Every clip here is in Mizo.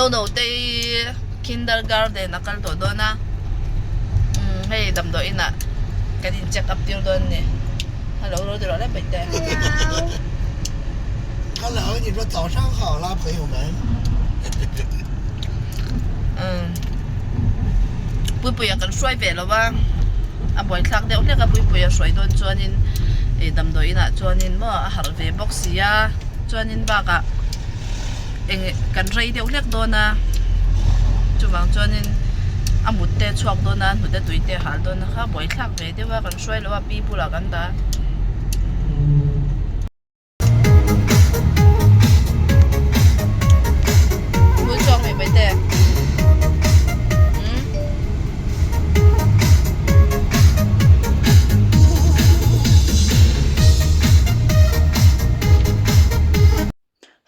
Nonotei kindergarten a kal tawh dawn a umm hei damdawi inah kan in check up tir dawn a ni hello ro ti rawh le paihte. Hello 你说早上好啦朋友们 umm Puipuia kan hruai ve lo va a buaithlak deuh hlek a Puipuia hruai dawn chuanin ih damdawi inah chuanin maw a harh ve bawk si a chuanin bakah eng kan rei deuh hlek dawn a chuvang chuanin a mut te a chhuak dawn a hnute tui te a hal dawn a kha buaithlak ve deuh a kan hruai lo a pi bulah kan dah a.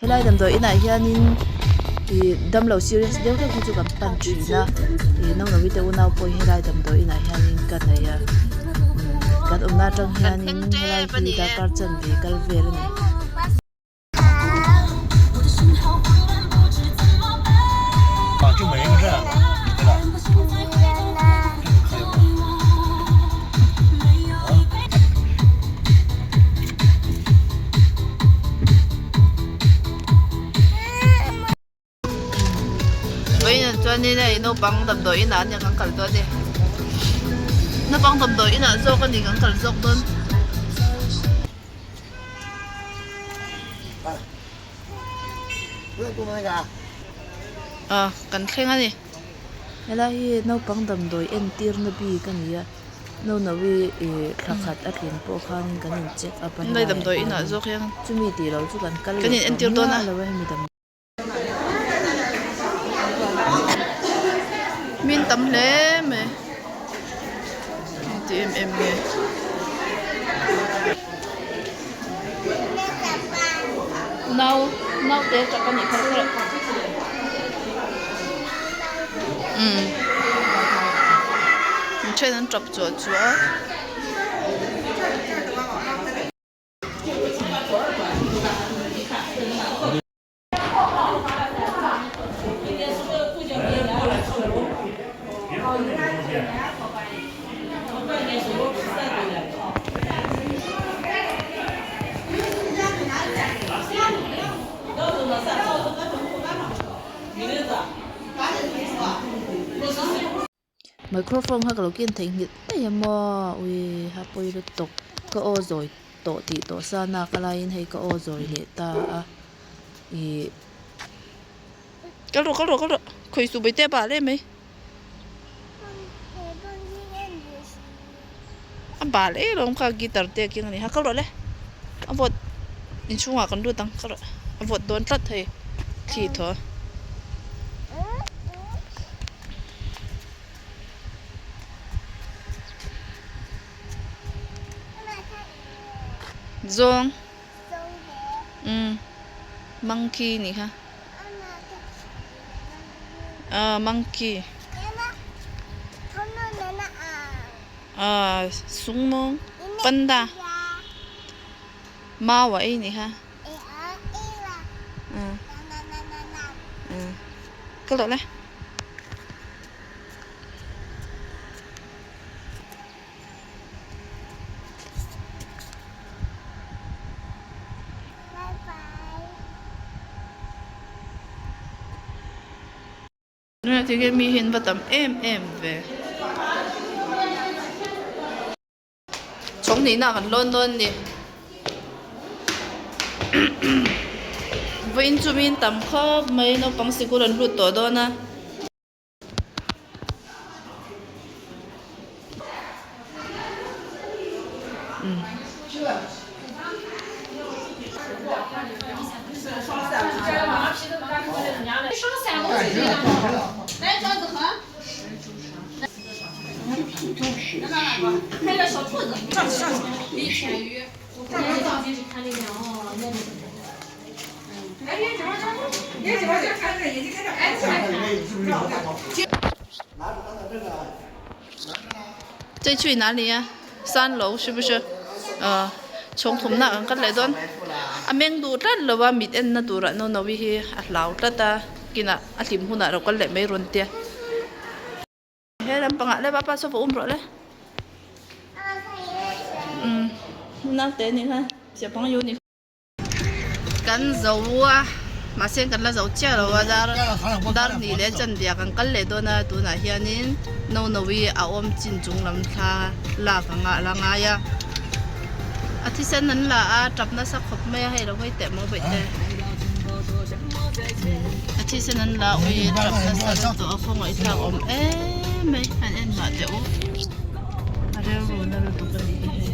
Helai damdawi inah hianin ih damlo serious deuh deuh hi chu kan pan thin a ih naupang te unau pawh hi helai damdawi inah hianin ka nei a kan awmna atang hianin helai hi darkar chanve kal vel a ni. Vawiin chuanin hei naupang damdawi inah ania kan kal dawn a ni naupang damdawi inah zawk a ni kan kal zawk dawn. Ah kan thleng a ni. Helai hi naupang damdawi entirna bik a ni a. No no i ih thla khat a tlin pawh khan kan in check up a Helai damdawi inah zawk hian chumi tih loh chu kan kal kan leh in tawh entir dawn a. miah lo a hemi damdawi. Min tam hle mai engti em em nge. Nau naute tap a nih kha umm then an tap chuah chuah a. Microphone kha ka lo ken theihnghilh daih a maw ui ha pawi lutuk ka aw zawi tawh tih tawh sa nak a laiin hei ka aw zawi leh ta a ih. Kal rawh kal rawh kal rawh khawi suh bai te a bal em mai. A bal em em kha guitar te a keng a ni ha kal rawh le a vawt inchhungah kan lut ang kal rawh a vawt dawn tlat hei thli thaw. Zawng umm monkey nih kha ah monkey ah sung maw panda mau a ei nih kha ah ah ka lawh le. Tinge mi hi an va tam em em ve. Chhawng nihna kan lawn dawn a ni. Vawiin chu mi an tam khawp mai naupang sikul an lut tawh dawn a. 这去哪里呀？ 三楼是不是？ 呃， chhawng thumna kan kal leh dawn a meng duh tlat lo a mit en na turah no no-i hi a hlau tlat a. Nakinah a hlim hunah lo kal leh mai rawn tia. He lampangah le vapa saw va um rawh le. Umm naute nih kha siapang yu nih. Kan zo a mahse kan la zo chiah lo a dar dar hnih leh chanvia kan kal leh dawn a tunah hianin no no hi a awm chin chung lam thla lak a ngah la ngai a a thisen an la a tap nasa khawp mai a hei lo hawi teh maw bawih te. A thisen an la ui tap nasa lutuk a khawngaih thlak awm em mai han en mah teh u a rilru na lutuk a nih hi hei.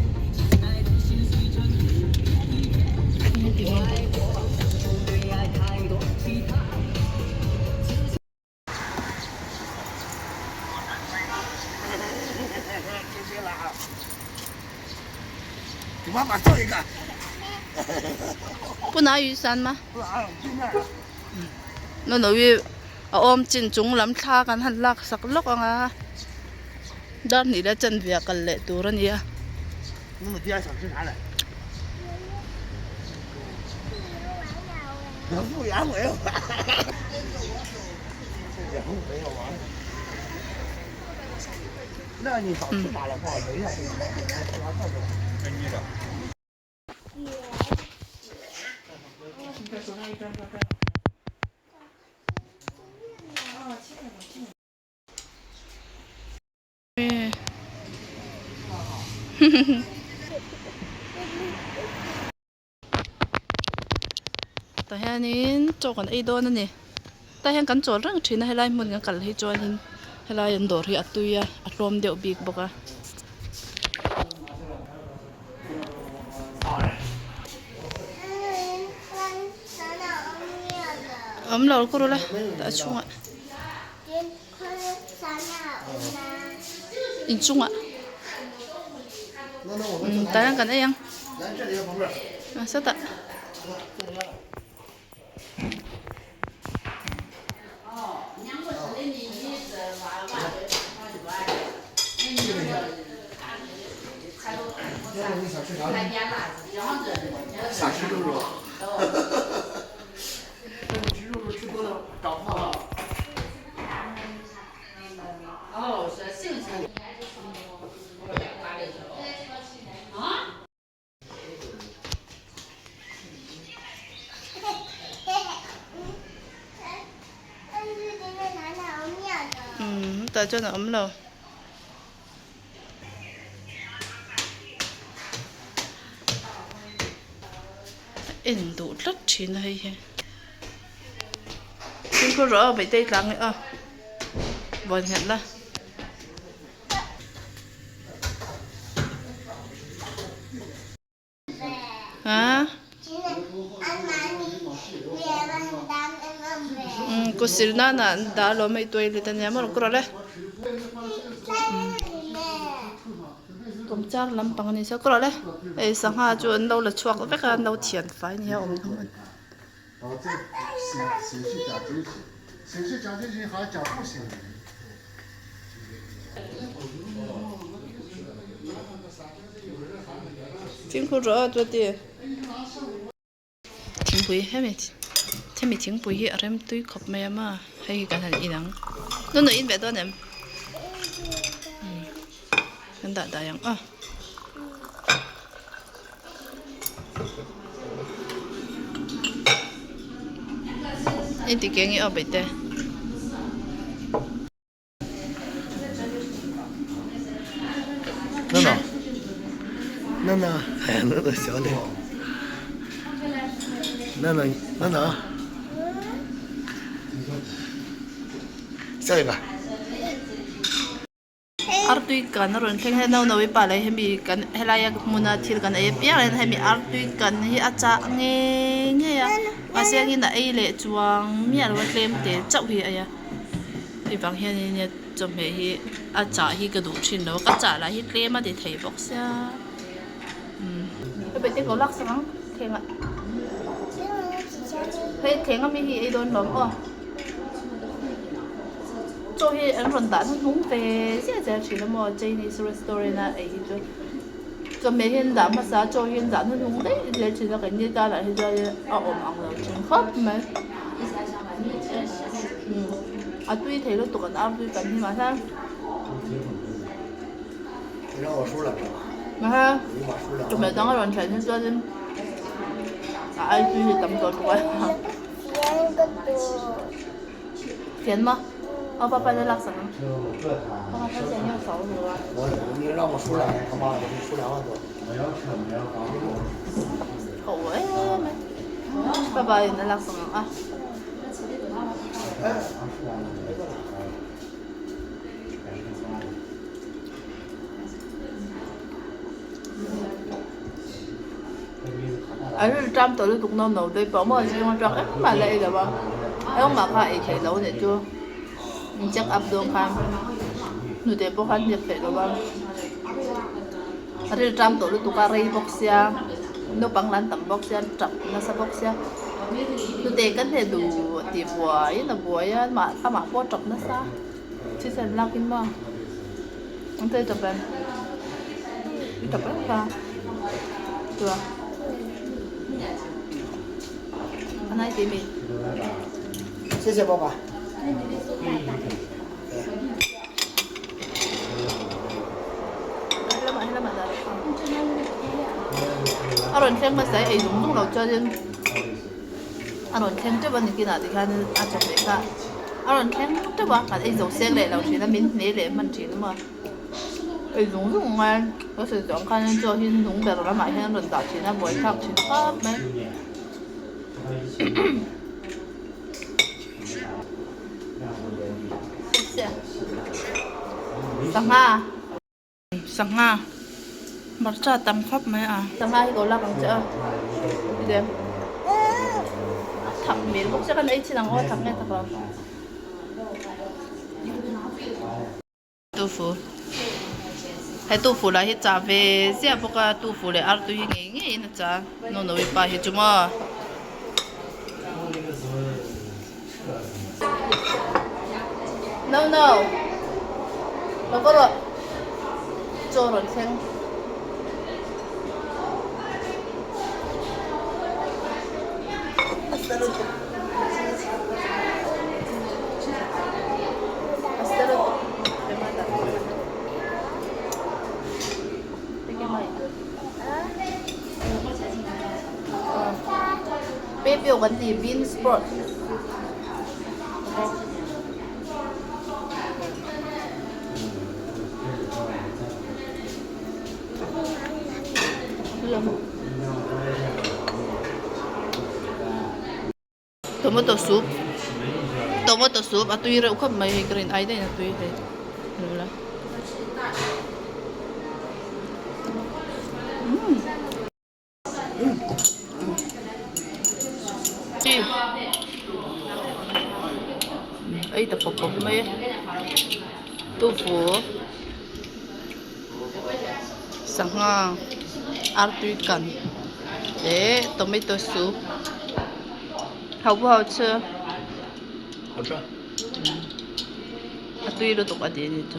不拿雨伞吗？No no i a awm chin chung lam thla kan han lak sak lawk ang a dar hnih leh chanve a kal leh tur a ni a. Tah hianin chaw kan ei dawn a ni tah hian kan chawl reng thin a helai hmun kan kal hi chuanin helai an dawr hi a tui a a tlawm deuh bik bawk a. Awm lo kawr ula tah chhungah. Inchungah tah hian kan ei ang a sawtah. Umm tah chuan a awm lo. A en duh tlat thin a hei hi. Fimkhur rawh aw beitei tlang hi aw vawn nghet la. Kut sil nana an dah alawm hei toilet ania maw kawr le kawmchar lampang ani sia kawr le hei sangha chu an lo la chhuak vek a an lo thian fai nia awm ang. Fimkhur rawh aw chuti. Thingpui hemi hemi thingpui hi a rem tui khawp mai a ma hei hi kan han in ang. Nunui in ve dawn em? Kan dah dai ang aw. Inti ke nge aw beite. Nana Nana哎娜娜小点娜娜娜娜下一个 Artui kan a rawn thleng a no no i pa leh hemi kan helaia hmuna thil kan ei apiang hian hemi artui kan hi a chah nge ngei a mahse angin a ei leh chuang miah lo a tlem te chauh hi a ei a hei vang hianin nia chawhmeh hi a chah hi ka duh thin lo a ka chah lah hi tlem a ti thei bawk sia umm hei te lak sak ang thleng ah hei thleng ami hi ei dawn lawm aw. Chaw hi an rawn dah hnuhnung ve ziah ziah thin a maw Chinese restaurant a ei hi chu chawhmeh hi an dah hmasa a chaw hi an dah hnuhnung daih zel thin a keini tan ah hi chuan a awm ang lo thin khawp mai. A tui thei lutuk an artui kan hi mahse. Mahse chawhmeh dang a rawn thlen hi chuanin a ai tui hi tam tawh tuk a. Fian maw? Aw papa na laksak ang. Ka uar em em. Papa in a laksak ang a. A rilru ṭam tawh lutuk no no daih pawh maw zing aṭang engmah la ei lo a, engmah kha ei theih loh anih chu in check up dawn khan hnute pawh khan hniak theih lo a, a rilru ṭam tawh lutuk a rei bawk sia naupang lan tam bawk sia ṭap nasa bawk sia hnute ka hne duh tih buaiin a buai a amah pawh a ṭap nasa thisen lak in maw. An tei tawp em? I tawp em kha? Tua. An ai ti mi? 谢谢爸爸。 A rawn thleng hmasa ei zung zung lo chuanin a rawn thleng teuh a ni kinah tikhan a chawhmeh kha A rawn thleng teuh a, kan ei zo seng leh lo thin a, min hne leh hman thin a maw. Ei zung zung ngai ka sawi tawh ang khan chaw hi nung ber lamah hian rawn dah thin a, buaithlak thin khawp mai. Sangha. Sangha hmarcha tam khawp mai a. Sangha hi ko lak ang che a tlem a thak hmel bawk sia kan ei chin ang aw a thak nge thak lo. Tofu he tofu lah hi cha ve ziah bawk a tofu leh artui hi ngei ngeiin a cha Nonoe pa hi chu maw. No no Lo ka rawh chaw rawn thleng. Pepio kan ti bean sprout Tomato soup tomato soup a tui reuh khawp mai hei ka rin ai daih in a tui hei hmu la Ei ta pawp pawp mai a tofu sangha artui kan leh tomato soup 好不好吃？ 好吃。 A tui lutuk a ti a nih chu.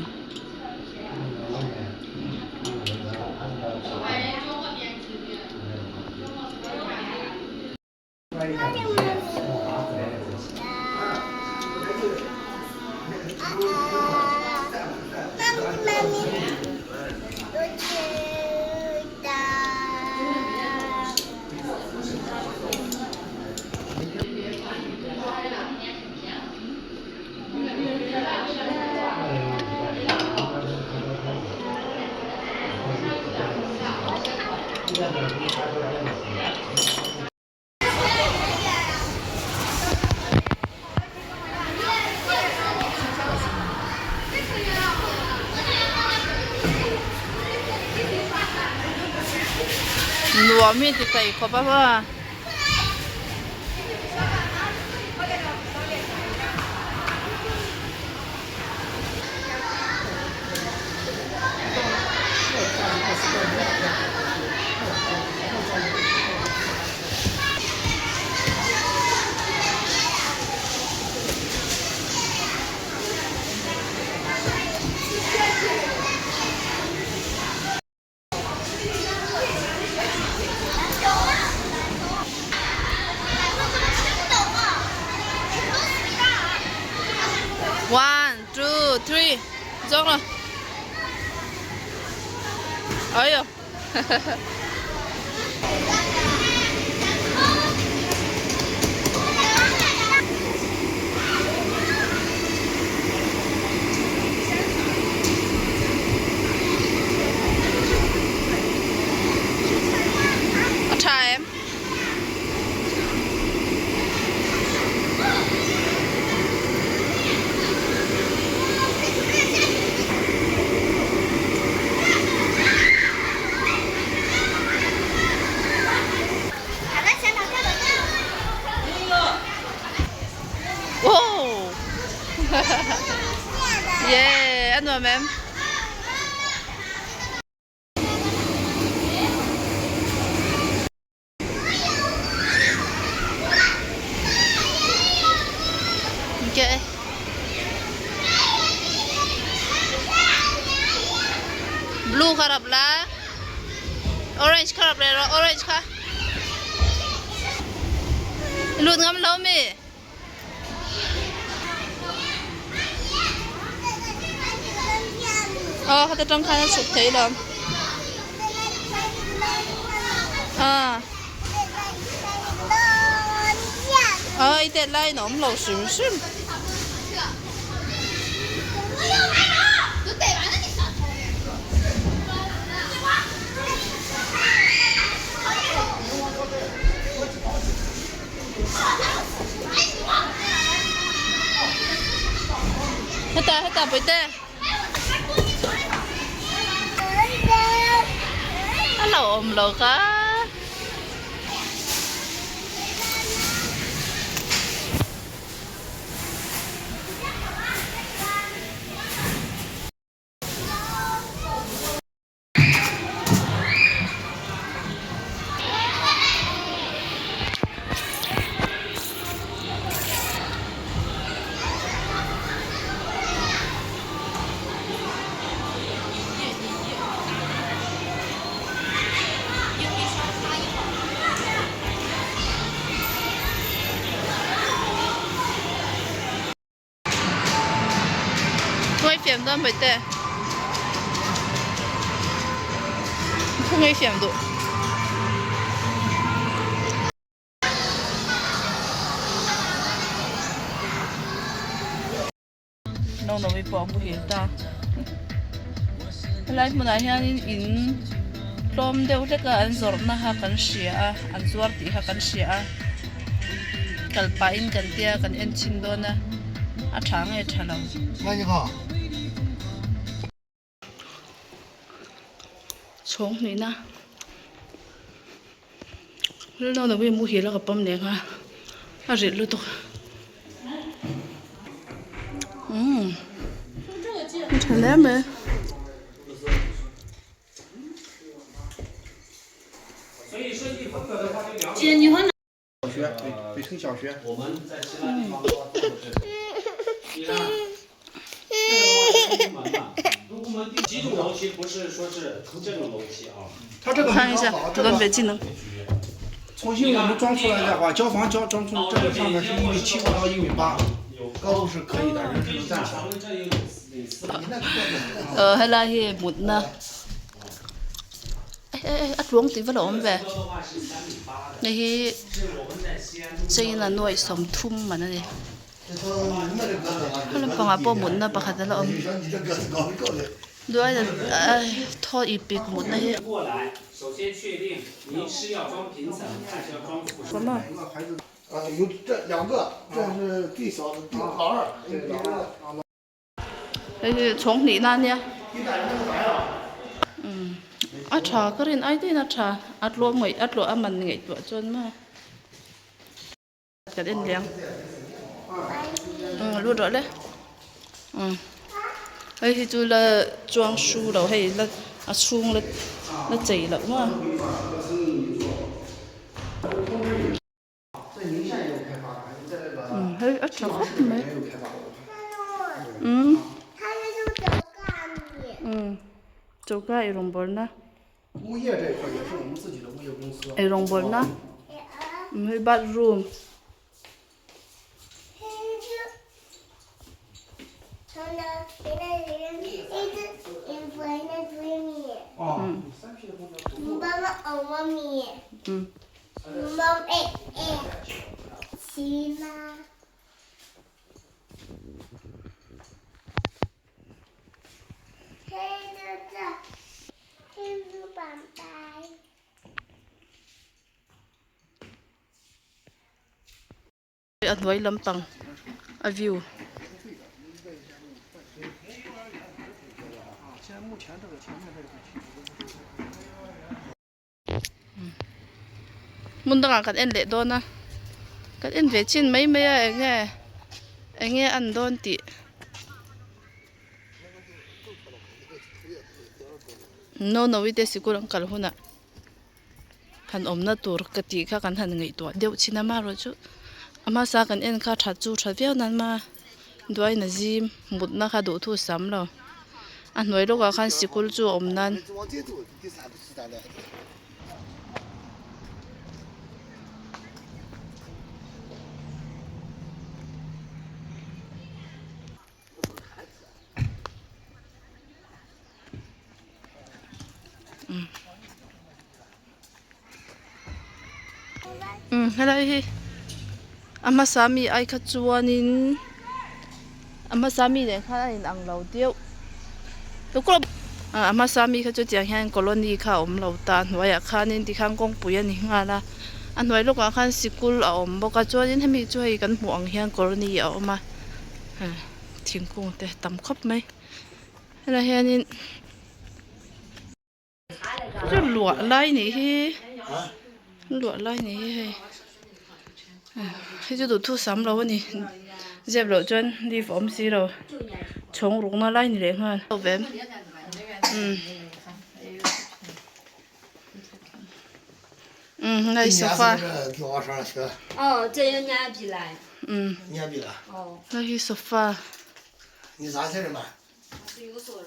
Nuam hi ti thei khawp a maw. 3 Zawng rawh. Ayo. A tha em? Wow! Yeah, a nuam em? Okay. Blue kha rap la. Orange kha rap le ro orange kha. Lut ngam lo mi. Aw khata tang khan a chhuk thei lo. Ah. Aw i tet lai in a awm lo hrim hrim. Hetah hetah Puite. A lo awm lo kha. Khawngaih fiam dawn mai te. Khawngaih fiam duh. No no i pawh a muhil ta. Helai hmunah hianin in tlawm deuh hlek a an zawrhna kha kan hria a an zuar tih kha kan hria a. Kal pahin kan tia kan en chhin dawn a, a tha nge tha lo. Chhawng hnihna Rilno no hi muhil a ka pawm leh nghal a rilh lutuk umm a tha hle mai. 看一下，这个别技能。重新我们装出来的话，交房交装出这个上面是一米七五到一米八，高度是可以的，人是能站起来。 Ờ helai hi mutna a tluang tih va la awm ve hei hi china nuaih sawmthum man a ni he lampangah pawh mutna pakhat a la awm thaw ipik mutna hi. Hei hi chhawng hnih na ania umm a tha ka rin ai deuhin a tha a tlawm ngaih a tlawh a man ngaihtuah chuan maw kan en liang umm lut rawh le umm hei hi chu la chuang hru lo hei la a chhung la la chei loh maw. Hei a tha khawp mai umm umm choka ei rawngbawlna ei rawngbawlna umm hei bathroom. A hnuai lampang a view. Hmun dangah kan en leh dawn a kan en ve chin mai mai a eng nge eng nge an dawn tih Nono-i te sikul an kal hunah han awmna tur ka tih kha kan han ngaihtuah deuh chin a amaherawhchu a hmasa kan en kha that chu tha viau nan ma duaina zim mutna kha duhthu sam lo a hnuai lawkah khan sikul chu a awm nan. Umm helai hi a hmasa mi ai kha chuanin a hmasa mi nen khan a inang lo deuh a hmasa mi kha chu tiang hian colony kha a awm lo ta a hnuaiah khanin tikhan kawngpui a ni nghal a a hnuai lawkah khan sikul a awm bawk a chuanin hemi chu hei kan hmuh ang hian colony a awm a thingkung te tam khawp mai. Helai hianin chu luah lai nih hi luah lai nih hi hei hei chu duhthu sam lo a ni zep loh chuan lift a awm si lo chhawng rukna lai ni leh nghal umm hei sofa umm hei hi sofa.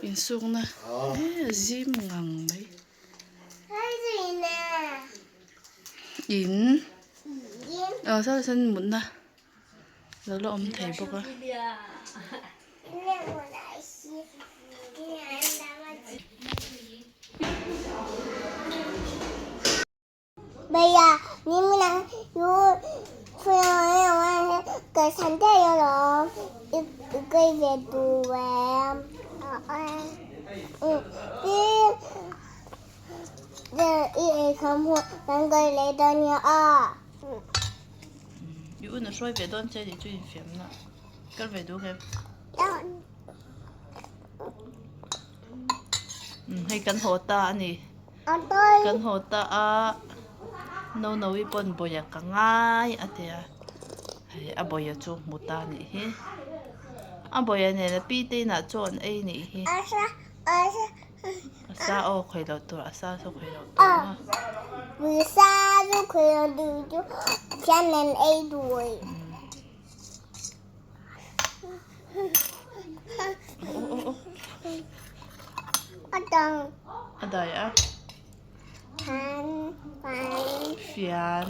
Insukna e a zim ngang mai. In aw saw sawn mutna lo la awm thei bawk a. I un a hruai ve dawn che tih chu infiamna kal ve duh em? Hei kan haw ta a ni. Kan haw ta a Nono-i pawn bawia ka ngai a ti a hei a bawia chu hmu ta a nih hi a bawia nen a pi te inah chaw an ei nih hi a sa aw khawi loh tur a sa chu khawi loh tur a. A dai a fian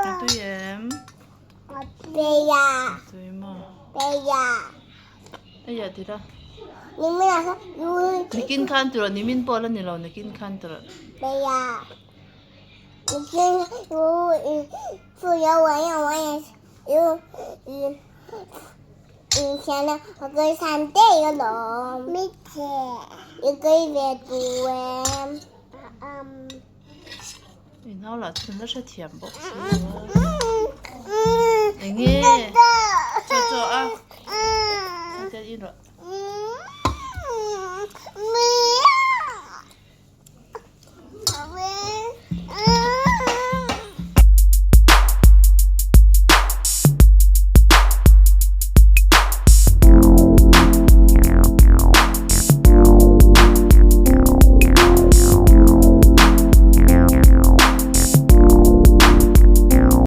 a tui em a tui maw eia tira nikin khan tiraw nimin pawh la ni lo nikin khan tiraw. I nau lah chu la hrethiam bawk si lo a. Enge? Chaw chaw a. Tel in rawh.